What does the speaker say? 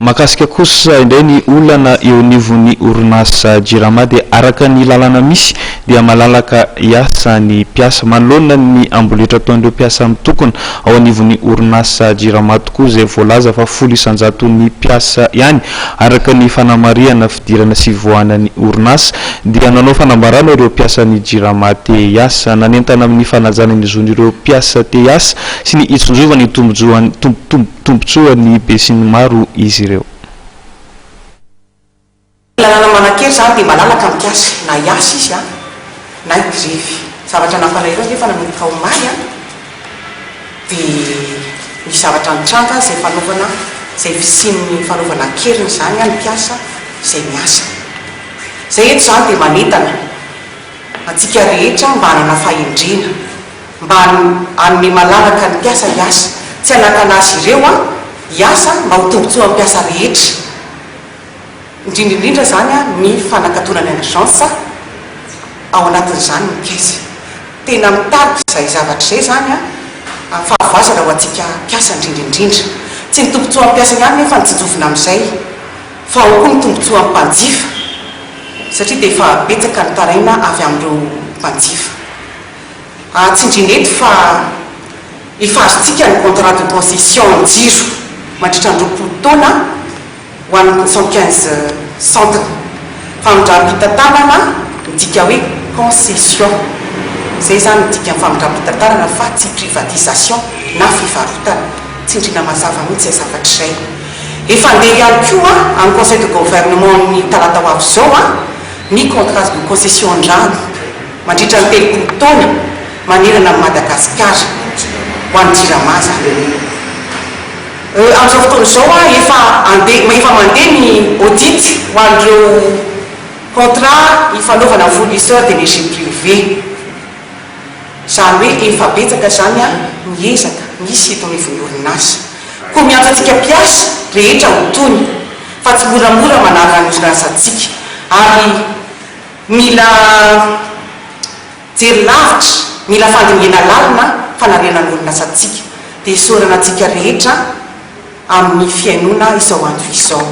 Mahakasika kosa indray ny olana eo anivon'ny orinasa Jirama dia araka ny lalàna misy dia malalaka hiasa ny mpiasa. Manoloana ny amboletra ataon'ireo mpiasa mitokona ao anivon'ny orinasa Jirama tokoa izay voalaza fa 10% ny mpiasa ihany araka ny fanamarihana fidirana sy fivoahana ny orinasa dia nanao fanambarana ireo mpiasan'ny Jirama te hiasa. Nanentana amin'ny fanajana ny zon'ireo mpiasa te hiasa sy ny hitsinjovana ny tombontsoan'ny besinimaro izy ireo. Lalàna manan-kery izany dia malalaka ny mpiasa na hiasa izy na higrevy. Zavatra nampalahelo anefa nanomboka omaly dia nisy zavatra nitranga izay fanaovana izay fisian'ny fanaovana an-keriny izany ny mpiasa izay miasa. Izay eto izany dia manentana antsika rehetra mba hanana fahendrena. Mba hanome malalaka ny mpiasa hiasa, tsy hanakana azy ireo hiasa mba ho tombontsoan'ny mpiasa rehetra. Indrindra indrindra izany ny fanakatonana ny agence ao anatin'izany ny caisse. Tena mitarika izay zavatra izay izany fahavoazana ho antsika mpiasa indrindra indrindra. Tsy ny tombontsoan'ny mpiasa ihany nefa no tsinjovina amin'izay fa ao koa ny tombontsoan'ny mpanjifa satria dia efa betsaka ny taraina avy amin'ireo mpanjifa. Tsindriana eto fa efa azontsika ny contrat de concession ny jiro mandritra ny 20 taona ho an'ny 115 centres. Famindram-pitantanana midika hoe concession. Izay izany ny dikan'ny famindram-pitantanana fa tsy privatisation na fivarotana. Tsindriana mazava mihitsy izay zavatra izay. Efa handeha ihany koa amin'ny conseil de gouvernement ny talata ho avy izao ny contrat de concession an-drano. Mandritra ny 30 taona manerana an'i Madagasikara ho an'ny Jirama izany. Amin'izao fotoana izao efa andeha efa mandeha ny audit ho an'ireo contrat ifanaovana amin'ny fournisseur d'énergie privé. Izany hoe efa betsaka izany ny ezaka misy eto anivon'ny orinasa. Koa miantso antsika mpiasa rehetra ho tony fa tsy moramora manala ny orinasantsika ary Mila jery lavitra, mila fandinihana lalina fanariana ny orinasantsika. Dia isaorana antsika rehetra amin'ny fihainoana izao andro izao.